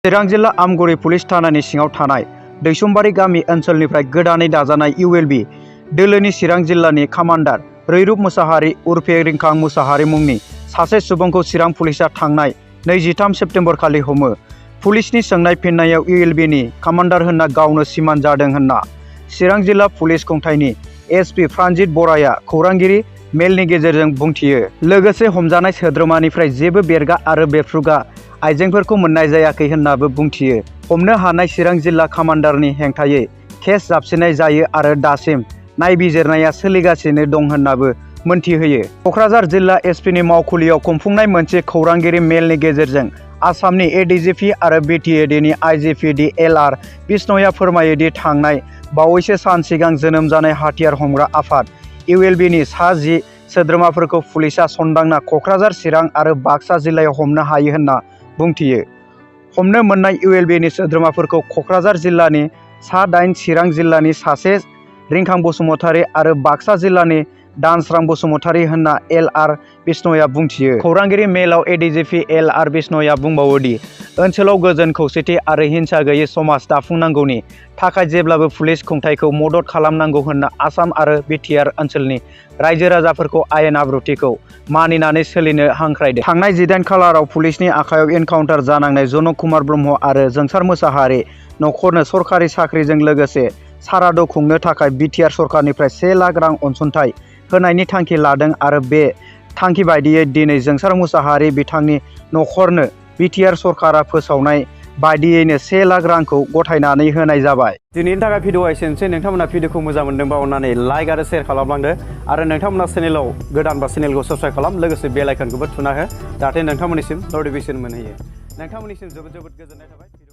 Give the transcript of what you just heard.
चिरां जिल्ला आमगुरि पुलिस थानानि सिङाव थानाय दैसुमबारि गामि ओनसोलनिफ्राय गोदानै दाजानाय ULB दोलोनि चिरां जिल्लानि कामान्डार रैरुप मुसाहारि उर्फे रिंखां मुसाहारि मुंनि सासे सुबुंखौ चिरां पुलिसा थांनाय 23 सेप्तेम्बर खालि हमो। पुलिसनि सोंनाय फिननायाव ULBनि कामान्डार होनना गावनो सिमान जादों होनना चिरां जिल्ला पुलिस खुंथायनि SP प्रानजित बराया खौरांगिरि मेलनि गेजेरजों बुंथियो। लोगोसे हमजानाय सोद्रोमानिफ्राय जेबो बेरगा आरो बेरफ्रुगा आइजेंफोरखौ मोननाय जायाखै होननाबो बुंथियो। हमनो हानाय चिरां जिल्ला कामान्डारनि हेंथायै केस जाबसिननाय जायो आरो दासिम नायबिजिरनाया सोलिगासिनो दं होननाबो मोनथिहोयो। क'क्राझार जिल्ला SPनि मावखुलियाव खुंफुंनाय मोनसे खौरांगिरि मेलनि गेजेरजों आसामनि ADGP आरो BTADनि IGP DLR बिष्णया फोरमायो दि थांनाय बावैसो सान सिगां जोनोम जानाय हाथियार हमग्रा आफाद ULBनि सा 10 सोद्रोमाफोरखौ पुलिसा संदांना क'क्राझार, चिरां आरो बाक्सा जिल्लायाव हमनो हायो होनना बुंथियो। हमनो मोननाय ULBनि सोद्रोमाफोरखौ क'क्राझार जिल्लानि सा 8, चिरां जिल्लानि सासे रिंखां बसुमतारी आरो बाक्सा जिल्लानि दानस्रां बसुमतारी होनना LR बिष्णया बुंथियो। खौरांगिरि मेलाव ADGP LR बिष्णया बुंबावोदि ओनसोलाव गोजोन खौसेथि आरो हिंसा गैयै समाज दाफुंनांगौनि थाखाय जेब्लाबो पुलिस खुंथायखौ मदद खालामनांगौ होनना आसाम आरो BTR ओनसोलनि रायजो राजाफोरखौ आयेन आब्रुथिखौ मानिनानै सोलिनो हांख्रायदों। थांनाय 18 खालाराव पुलिसनि आखायाव एनकाउन्टार जानांनाय जनक कुमार ब्रह्म आरो जोंसार मुसाहारि नखरनो सरखारि साख्रिजों लोगोसे सारादु खुंनो थाखाय BTR सरकारनिफ्राय 1 लाख रां अनसुंथाइ होनायनि थांखि लादों आरो बे थांखि बायदियै दिनै जोंसार मुसाहारि बिथांनि नखरनो BTR सरकारा फोसावनाय बायदियैनो 1 लाख रांखौ गथायनानै होनाय जाबाय। दिनैनि थाखाय भिडिअआ एसेनोसै। नोंथांमोना भिडिअखौ मोजां मोनदोंबा अन्नानै लाइक आरो शेयार खालामलांदो आरो नोंथांमोना चेनेलाव गोदानबा चेनेलखौ साबस्क्राइब खालाम, लोगोसे बेल आइकनखौबो थुना हो जाहाथे नोंथांमोननिसिम नटिफिकेसन मोनहैयो। नोंथांमोननिसिम जोबोद गोजोननाय थाबाय।